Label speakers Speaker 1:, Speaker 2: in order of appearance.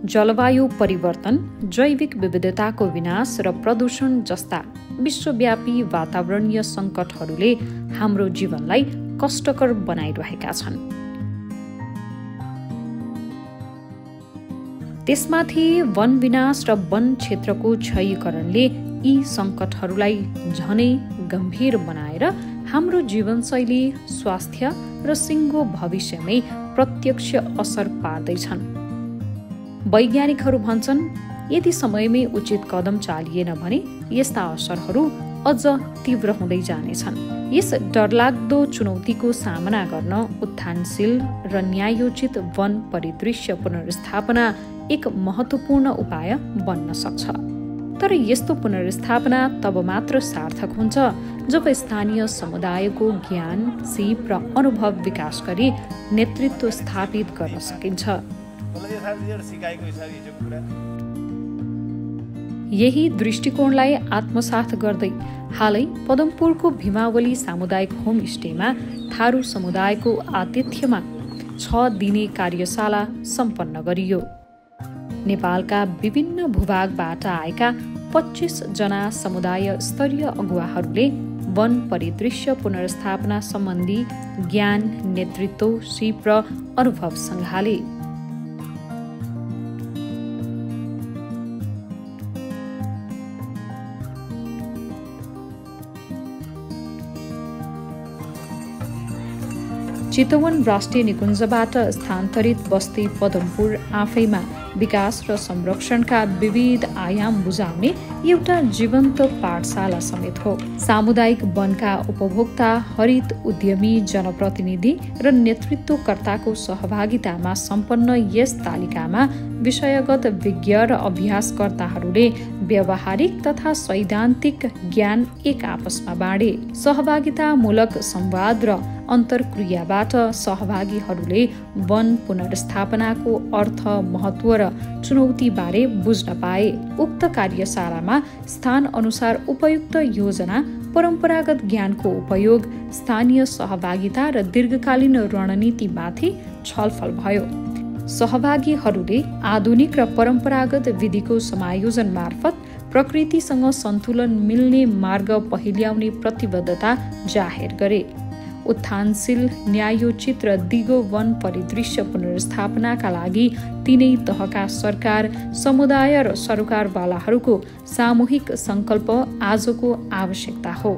Speaker 1: जलवायु परिवर्तन, जैविक विविधताको विनाश र प्रदूषण जस्ता विश्वव्यापी वातावरणीय सङ्कटहरूले हाम्रो जीवनलाई कष्टकर बनाइरहेका छन्। त्यसमाथि वन विनाश र वन क्षेत्रको क्षयीकरणले यी सङ्कटहरूलाई झनै गम्भीर बनाएर हाम्रो जीवनशैली, स्वास्थ्य र सिङ्गो भविष्यमै प्रत्यक्ष असर पार्दैछन्। वैज्ञानिकहरू भन्छन्, यदि समयमै उचित कदम चालिएन भने यस्ता असरहरू अझ तीव्र हुँदै जानेछन्। यस डरलाग्दो चुनौतीको सामना गर्न उत्थानशील र न्यायोचित वन परिदृश्य पुनर्स्थापना एक महत्त्वपूर्ण उपाय बन्न सक्छ। तर यस्तो पुनर्स्थापना तब मात्र सार्थक हुन्छ जब स्थानीय समुदायको ज्ञान, सिप र अनुभव विकास गरी नेतृत्व स्थापित गर्न सकिन्छ। यही दृष्टिकोणलाई आत्मसात गर्दै हालै पदमपुरको भीमावली सामुदायिक होमस्टेमा थारू समुदायको आतिथ्यमा 6 दिने कार्यशाला सम्पन्न गरियो। नेपालका विभिन्न भूभागबाट आएका 25 जना समुदाय स्तरीय अगुवाहरूले वन परिदृश्य पुनर्स्थापना सम्बन्धी ज्ञान, नेतृत्व, सिप र अनुभव सङ्घाले। चितवन राष्ट्रिय निकुञ्जबाट स्थानान्तरित बस्ती पदमपुर आफैमा विकास र संरक्षणका विविध आयाम बुझाउने एउटा जीवन्त पाठशाला समेत हो। सामुदायिक वनका उपभोक्ता, हरित उद्यमी, जनप्रतिनिधि र नेतृत्वकर्ताको सहभागितामा सम्पन्न यस तालिकामा विषयगत विज्ञ र अभ्यासकर्ताहरूले व्यावहारिक तथा सैद्धान्तिक ज्ञान एक आपसमा बाँडे। सहभागितामूलक संवाद र अन्तर्क्रियाबाट सहभागीहरूले वन पुनर्स्थापनाको अर्थ, महत्त्व र चुनौतीबारे बुझ्न पाए। उक्त कार्यशालामा स्थान अनुसार उपयुक्त योजना, परम्परागत ज्ञानको उपयोग, स्थानीय सहभागिता र दीर्घकालीन रणनीतिमाथि छलफल भयो। सहभागीहरूले आधुनिक र परम्परागत विधिको समायोजन मार्फत प्रकृतिसँग सन्तुलन मिल्ने मार्ग पहिल्याउने प्रतिबद्धता जाहेर गरे। उत्थानशील, न्यायोचित र दिगो वन परिदृश्य पुनर्स्थापनाका लागि तीनै तहका सरकार, समुदाय र सरकारवालाहरूको सामूहिक सङ्कल्प आजको आवश्यकता हो।